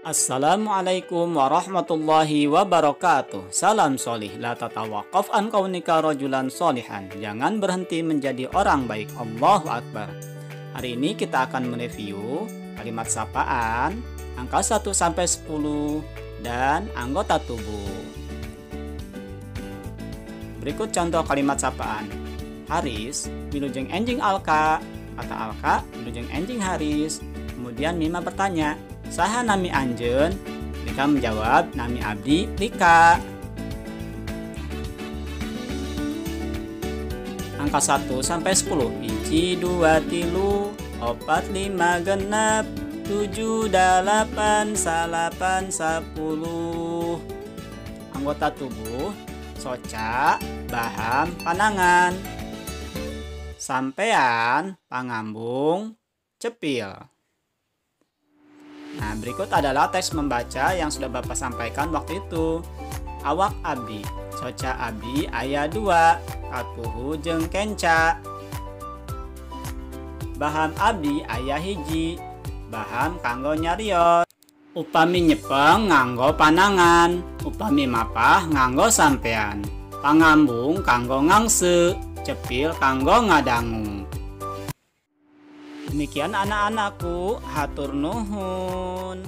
Assalamualaikum warahmatullahi wabarakatuh. Salam solih, la tatawaqaf an kaunika rajulan solihan. Jangan berhenti menjadi orang baik. Allahu Akbar. Hari ini kita akan mereview kalimat sapaan, angka 1 sampai 10 dan anggota tubuh. Berikut contoh kalimat sapaan. Haris, wilujeng enjing Alka. Kata Alka, wilujeng enjing Haris. Kemudian Mima bertanya, saha nami anjeun? Lika menjawab, nami abdi Lika. Angka 1 sampai 10. 1, 2, 3, 4, 5, 6, 7, 8, 9, 10. Anggota tubuh, soca, baham, panangan. Sampean, pangambung, cepil. Nah, berikut adalah teks membaca yang sudah Bapak sampaikan waktu itu. Awak abdi, soca abdi aya 2, katuhu jeung kenca. Baham abdi aya 1, baham kanggo nyarios. Upami nyepeng nganggo panangan, upami mapah nganggo sampean. Pangambung kanggo ngangse, cepil kanggo ngadangu. Demikian anak-anakku, hatur nuhun.